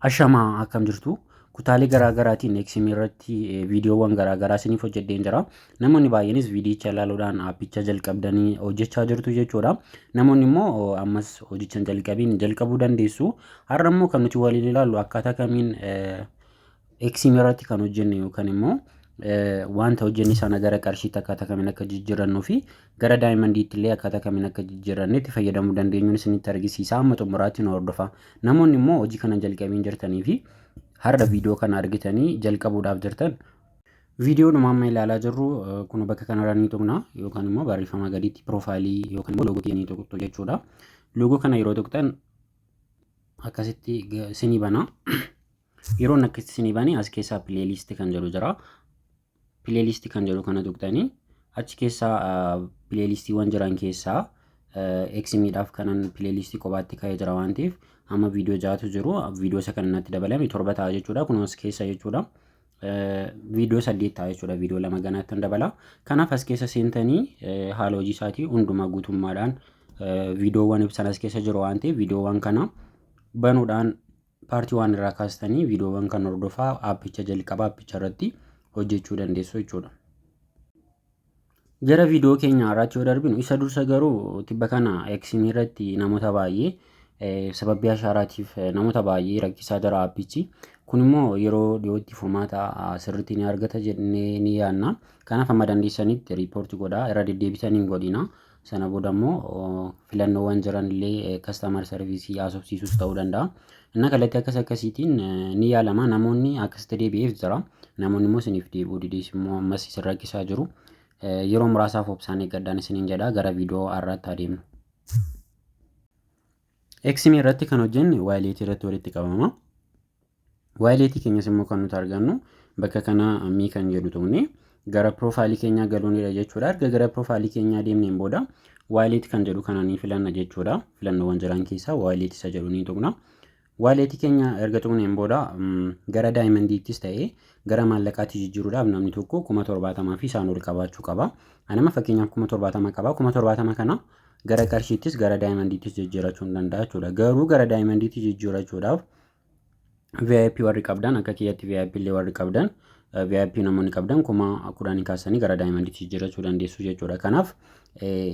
Ashamaa, akkam jirtu? Kutaalee garaa garaatiin Eximii irratti viidiyoowwan garaa garaa isiniif hojjedheen jira. Namoonni baay'eenis viidiyicha ilaaluudhaan aappicha jalqabdanii hojjechaa jirtu jechuudha. Namoonni immoo ammas hojicha hin jalqabiin jalqabuu dandeessu. Har'a immoo kan nuti waliin ilaallu akkaataa kamiin Eximii irratti kan hojjenne yookaan immoo wanta hojjenne sana gara qarshiitti akkaataa kamiin akka jijjiirrannuu fi gara daayimandiitti illee akkaataa kamiin akka jijjiirrannee itti fayyadamuu dandeenyuun isinitti argisiisa. Amma xumuraatti nu hordofa. Namoonni immoo hojii kana jalqabiin jirtanii fi har'a viidiyoo kana argitanii jalqabuudhaaf jirtan, viidiyoodhuma amma ilaalaa jirru kun bakka kanarra ni tuqna yookaan immoo barreeffama gaditti piroofaayilii yookaan immoo loogoo ni tuqxu jechuudha. Loogoo kana yeroo tuqxan akkasitti isinii bana. Yeroo inni akkasitti isinii bane as keessaa playlist kan jedhu jira. Playlist kan jedhu kana tuqxanii achi keessaa playlistiiwwan jiran keessaa Eximiidhaaf kanan playlistii kophaatti ka'ee jira waan ta'eef, amma viidiyoo ja'atu jiru. Viidiyoo isa kana natti dabalame torba ta'a jechuudha. Kun as keessa jechuudha. Viidiyoo saddeet ta'a jechuudha. Viidiyoo lama ganaatti hin dabala. Kanaaf as keessa seentanii haala hojii isaatii hundumaa guutummaadhaan viidiyoowwan ibsan as keessa jiru waan ta'eef, viidiyoowwan kana banuudhaan paartii waan irraa kaastanii viidiyoowwan kan hordofaa aappicha jalqabaa aappicha irratti hojjechuu dandeessu jechuudha. Gara viidiyoo keenya har'aatti yoo darbinu, isa dursa garuu tibba kana Eximii irratti namoota baay'ee sababii ashaaraatiif namoota baay'ee rakkisaa jira aappichi. Kun immoo yeroo dhiyootti furmaata sirriitti ni argata jennee ni yaadna. Kanaaf amma dandeessanitti report godhaa, irra deddeebitanii hin godhina. Sana booda immoo filannoowwan jiran illee customer service haasofsiisuus ta'uu danda'a. Inni kallattii akkas akkasiitiin ni yaalama. Namoonni akkasitti deebi'eef jira. Namoonni immoo isiniif deebi'uu didees immoo ammas isin rakkisaa jiru. Yeroo muraasaaf obsaan eeggadhaan isiniin jedha, gara viidiyoo har'aatti adeemnu. Eximii irratti kan hojjenne wallet irratti walitti qabama. Wallet keenyas immoo kan nuti argannu bakka kana me kan jedhu tuqne gara piroofaayilii keenyaa galuunidha jechuudha. Erga gara piroofaayilii keenyaa deemneen booda wallet kan jedhu kana ni filanna jechuudha. Filannoowwan jiran keessaa wallet isa jedhu ni tuqna. Wallet keenya erga tuqneen booda gara daayimandiittis ta'ee gara maallaqaatti jijjiiruudhaaf namni tokko 70,000 fi isaan ol qabaachuu qaba. Anama fakkeenyaaf 70,000 qaba. 70,000 kana gara qarshiittis gara daayimandiittis jijjiirachuu hin danda'a jechuudha. Garuu gara daayimandiitti jijjiirachuudhaaf VIP warri qabdan, akka kiyyatti VIP illee warri qabdan, VIP namoonni qabdan 10,000 kaasanii gara daayimandiitti jijjiirachuu dandeessu jechuudha. Kanaaf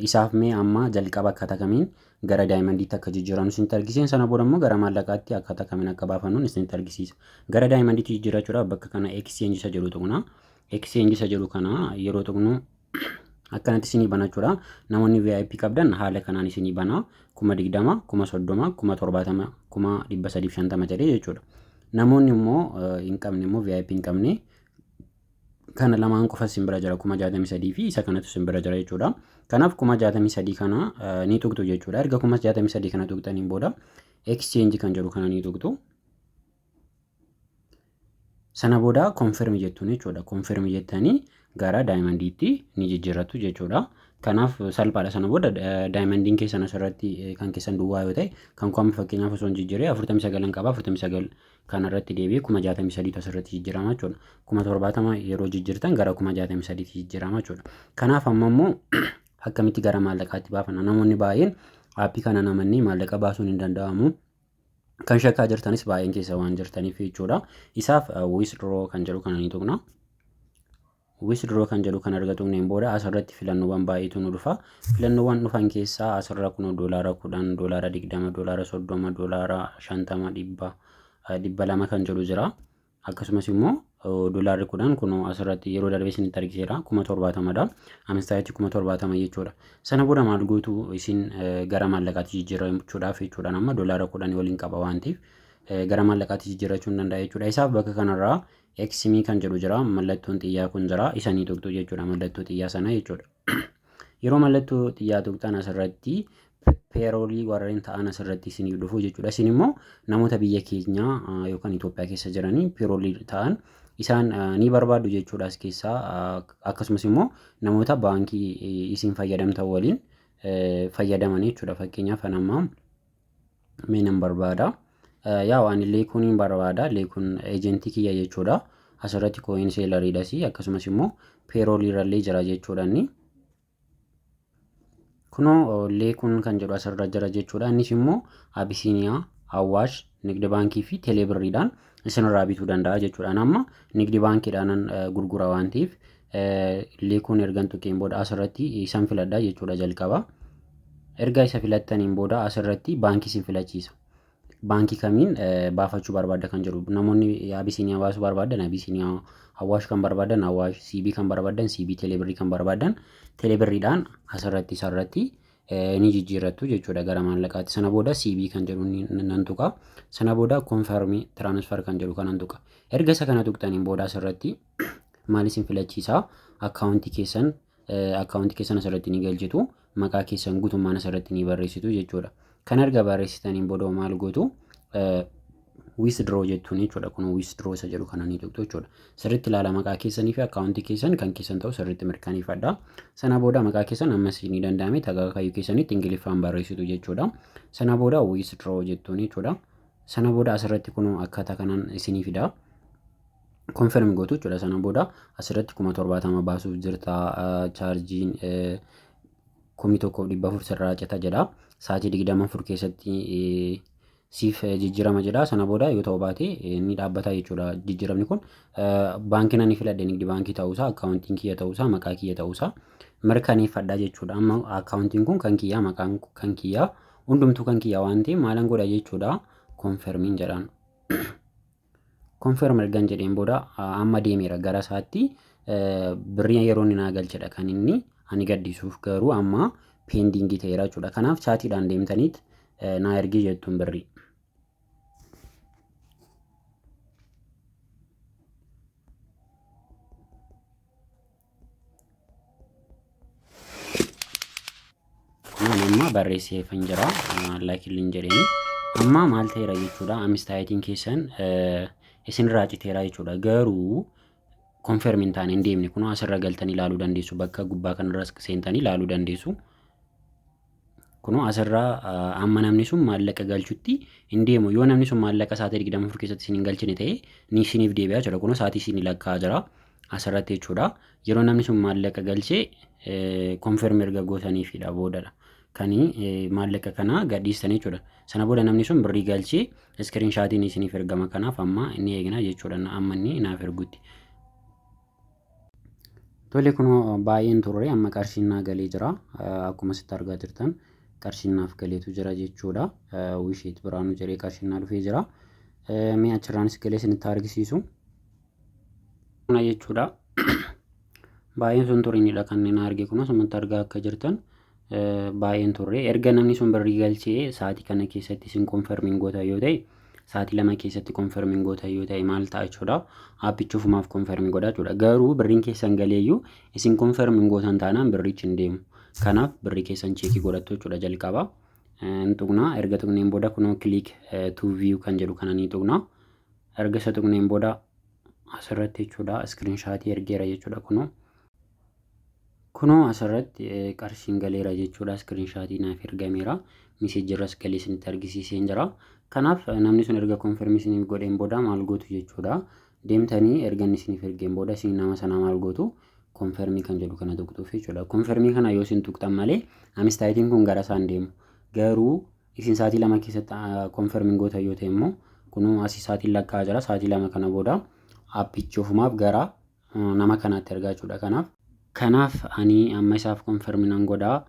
isaaf mee amma jalqaba akkaataa kamiin gara daayimandiitti akka jijjiirannu isinitti argisiisa. Sana booda immoo gara maallaqaatti akkaataa kamiin akka baafannuun isinitti argisiisa. Gara daayimandiitti jijjiirachuudhaaf bakka kana exchange isa jedhu tuqna. Exchange isa jedhu kana yeroo tuqnu akkanatti isinii bana jechuudha. Namoonni VIP qabdan haala kanaan isinii bana. 20,000, 30,000, 70,000, 350,000 jedhee jechuudha. Namoonni immoo hin qabne immoo, VIP hin qabne, kana lamaan qofa isin bira jira, 63,000 fi isa kanatu isin bira jira jechuudha. Kanaaf 63,000 kana ni tuqxu jechuudha. Erga 63,000 kana tuqxaniin booda exchange kan jedhu kana ni tuqxu. Sana booda confirm jettuun jechuudha. Confirm jettanii gara daayimandiitti ni jijjiirrattu jechuudha. Kanaaf salphaadha. Sana booda daayimandiin keessan asirratti kan keessan duwwaa yoo ta'e, kan koo amma fakkeenyaaf osoo hin jijjiiree 49 qaba. 49 kanarratti deebi'ee 63,000tu asirratti jijjiirama jechuudha. 70,000 yeroo jijjiirtan gara 63,000tti jijjiirama jechuudha. Kanaaf amma immoo akkamitti gara maallaqaatti baafanna? Namoonni baay'een aappii kana namannee maallaqa baasuun hin danda'amu. Kan shakkaa jirtanis baay'een keessa waan jirtaniif jechuudha. Isaaf withdraw kan jedhu kana ni tuqna. Withdraw kan jedhu kan erga tuqneen booda asirratti filannoowwan baay'eetu nu dhufa. Filannoowwan dhufan keessaa asirra kun $10, $20, $30, $50, 100, 200 kan jedhu jira. Akkasumas immoo $10 kun asirratti yeroo darbee isinitti argiseera, 70,000dha. Amistaayitti 70,000 jechuudha. Sana booda maal gootu isin gara maallaqaatti jijjiirrachuudhaaf jechuudha? Amma $10 waliin qaba waan ta'eef gara maallaqaatti jijjiirrachuu hin danda'a jechuudha. Isaaf bakka kanarraa Eximii kan jedhu jira. Mallattoon xiyyaa kun jira. Isa ni tuqxu jechuudha. Mallattoo xiyyaa sana jechuudha. Yeroo mallattoo xiyyaa tuqxan asirratti payroll warreen ta'an asirratti isiniif dhufu jechuudha. Isin immoo namoota biyya keenyaa yookaan Itoophiyaa keessa jiranii payroll ta'an isaan ni barbaaddu jechuudha as keessaa. Akkasumas immoo namoota baankii isin fayyadamtan waliin fayyadaman jechuudha. Fakkeenyaaf an amma mee nan barbaada. Yaa waan Leekuun barbaada. Leekuun eejentii kiyya jechuudha. Asirratti coin selleriidhas akkasumas immoo payroll irrallee jira jechuudha inni. Kunoo Leekuun kan jedhu asirra jira jechuudha. Innis immoo Abisiiniyaa Awaash, Nigdi Baankii fi Teeleebirriidhaan isinirraa bituu danda'a jechuudha. Amma Nigdi Baankiidhaan gurgura waan ta'eef leekuun ergan tuqeen booda asirratti isan filadha jechuudha jalqaba. Erga isa filattaniin booda asirratti baankii isin filachiisa. Baankii kamiin baafachuu barbaadda kan jedhu, namoonni Abisiiniyaa baasuu barbaadan Abisiiniyaa, Awaash kan barbaadan Awaash, CBE kan barbaadan CBE, Teeleebirrii kan barbaadan Teeleebirriidhaan asirratti isarratti ni jijjiirrattu jechuudha gara maallaqaatti. Sana booda CBE kan jedhu nan tuqa. Sana booda confirm transfer kan jedhu kanan tuqa. Erga isa kana tuqxaniin booda asirratti maal isin filachiisa? Akkaawuntii keessan asirratti ni galchitu. Maqaa keessan guutummaan asirratti ni barreessitu jechuudha. Kan erga barreessitaniin booda maal gootu? Withdraw jettuun jechuudha. Kun withdraw isa jedhu kana ni tuqxu jechuudha. Sirriitti ilaala, maqaa keessanii fi akkaawuntii keessan kan keessan ta'u sirriitti mirkaneeffadha. Sana booda maqaa keessan ammas ni danda'ame tagaakayyuu keessanitti Ingiliffaan barreessitu jechuudha. Sana booda withdraw jettuun jechuudha. Sana booda asirratti kun akkaataa kanaan isinii fida. Confirm gootu jechuudha. Sana booda asirratti 70,000 baasuuf jirta, chaarjiin 1,400 sirraa cita jedha. Sa'aatii 24 keessatti siif jijjiirama jedha. Sana booda yoo ta'u baate ni dhaabbata jechuudha jijjiiramni kun. Baankiin ani filadhe Nigdi Baankii ta'uusaa, akkaawuntiin kiyya ta'uusaa, maqaa kiyya ta'uusaa mirkaneeffadha jechuudha. Amma akkaawuntiin kun kan kiyyaa, maqaan kan kiyyaa, hundumtuu kan kiyyaa waan ta'eef maalan godha jechuudha? Confirmiin jedhaan. Confirm ergan jedheen booda amma deemeera gara isaatti birrii yeroo inni naa galchedha kan inni ani gaddisuuf, garuu amma pendingii ta'eera jechuudha. Kanaaf chatiidhaan deemtaniit naa ergii jettuun birrii. Kun amma barreesseefan jira, laakilliin jedheeni. Amma maal ta'eera jechuudha? Amistaayitiin keessan isinirraa citeera jechuudha. Garuu confirm hin taane, hin deemne. Kun asirra galtanii ilaaluu dandeessu. Bakka gubbaa kanarras seentanii ilaaluu dandeessu. Kunoo asirraa amma namni sun maallaqa galchutti hin deemu. Yoo namni sun maallaqa sa'aatii 24 keessatti isin hin galchine ta'e ni isiniif deebi'a jechuudha. Kunoo sa'aatii isin lakkaa'aa jira asirratti jechuudha. Yeroo namni sun maallaqa galchee confirm erga gootaniifidha boodadha. Kani maallaqa kana gadhiistan jechuudha. Sana booda namni sun birrii galchee screenshotiin isiniif ergama. Kanaaf amma inni eegna jechuudha. Amma inni naaf ergutti. Tole, kunoo baay'een turre, amma qarshiin naa galee jira. Akkuma asitti argaa jirtan qarshiin naaf galeetu jira jechuudha. Wisheet Biraanuu jedhee qarshiin naa dhufee jira. Mee achirraanis galee isinitti argisiisu. Kana jechuudha. Baay'een sun turinidha kan inni arge, kun asumatti argaa akka jirtan baay'een turre. Erga namni sun birrii galchee sa'aatii kana keessatti isin confirmiin goota yoo ta'e, sa'aatii 2 keessatti confirmiin goota yoo ta'e, maal ta'a jechuudha? Appichi ofumaaf confirmii godha jechuudha. Garuu birriin keessan galeeyyuu isin confirmiin gootan taanaan birrichi hin deemu. Kanaaf birrii keessan checkii godhattu jechuudha jalqaba. Hin tuqnaa, erga tuqneen booda kunoo click to view kan jedhu kana ni tuqnaa. Erga isa tuqneen booda asirratti jechuudha screenshotii ergeera jechuudha kunoo. Kunoo asirratti qarshiin galeera jechuudha, screenshotii naaf ergameera. Messageiirras galee isinitti argisiiseen jira. Kanaaf namni sun erga confirmii isiniif godheen booda maal gootu jechuudha? Deemtanii erga inni isiniif ergeen booda isin nama sanaa maal gootu? Confirmii kan jedhu kana tuqxuuf jechuudha. Confirmii kana yoo isin tuqxan malee amistaayitiin kun gara isaan deemu. Garuu isin sa'aatii 2 keessatti confirmiin goota yoo ta'e immoo kunoo asii sa'aatiin lakkaa'aa jira. Sa'aatii 2 kana booda appichi ofumaaf gara nama kanaatti ergaa jechuudha. Kanaaf ani amma isaaf confirm nan godhaa.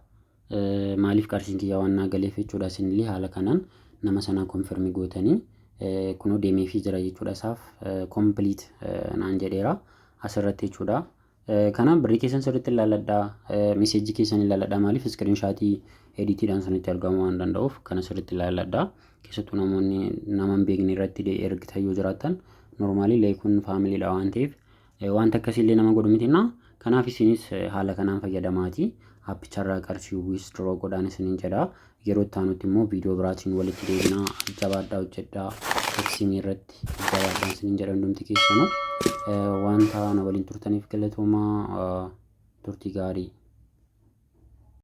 Maaliif? Qarshiin kiyya waan naa galeef jechuudha. Isinillee haala kanaan nama sanaa confirm gootanii kunoo deemeefii jira jechuudha, isaaf complete naan jedheera asirratti jechuudha. Kanaaf birrii keessan sirriitti ilaalladhaa, messageii keessan ilaalladhaa, maaliif screenshotii editiidhaan sanitti argamuu waan danda'uuf kana sirriitti ilaalladhaa. Keessattuu namoonni nama hin beekne irratti ergitan yoo jiraattan, normalii leekuun familydha waan ta'eef wanta akkasiillee nama godhu mitinna. Kanaaf isinis haala kanaan fayyadamaati. Appicharraa qarshii withdraw godhaan isiniin jedha. Yeroo itti aanutti immoo viidiyoo biraatiin walitti deebinaa. Jabaadhaa, hojjedhaa. Eksimii irratti jabaadhaa isiniin jedha hundumti keessanuu. Wanta na waliin turtaniif galatoomaa, turtii gaarii.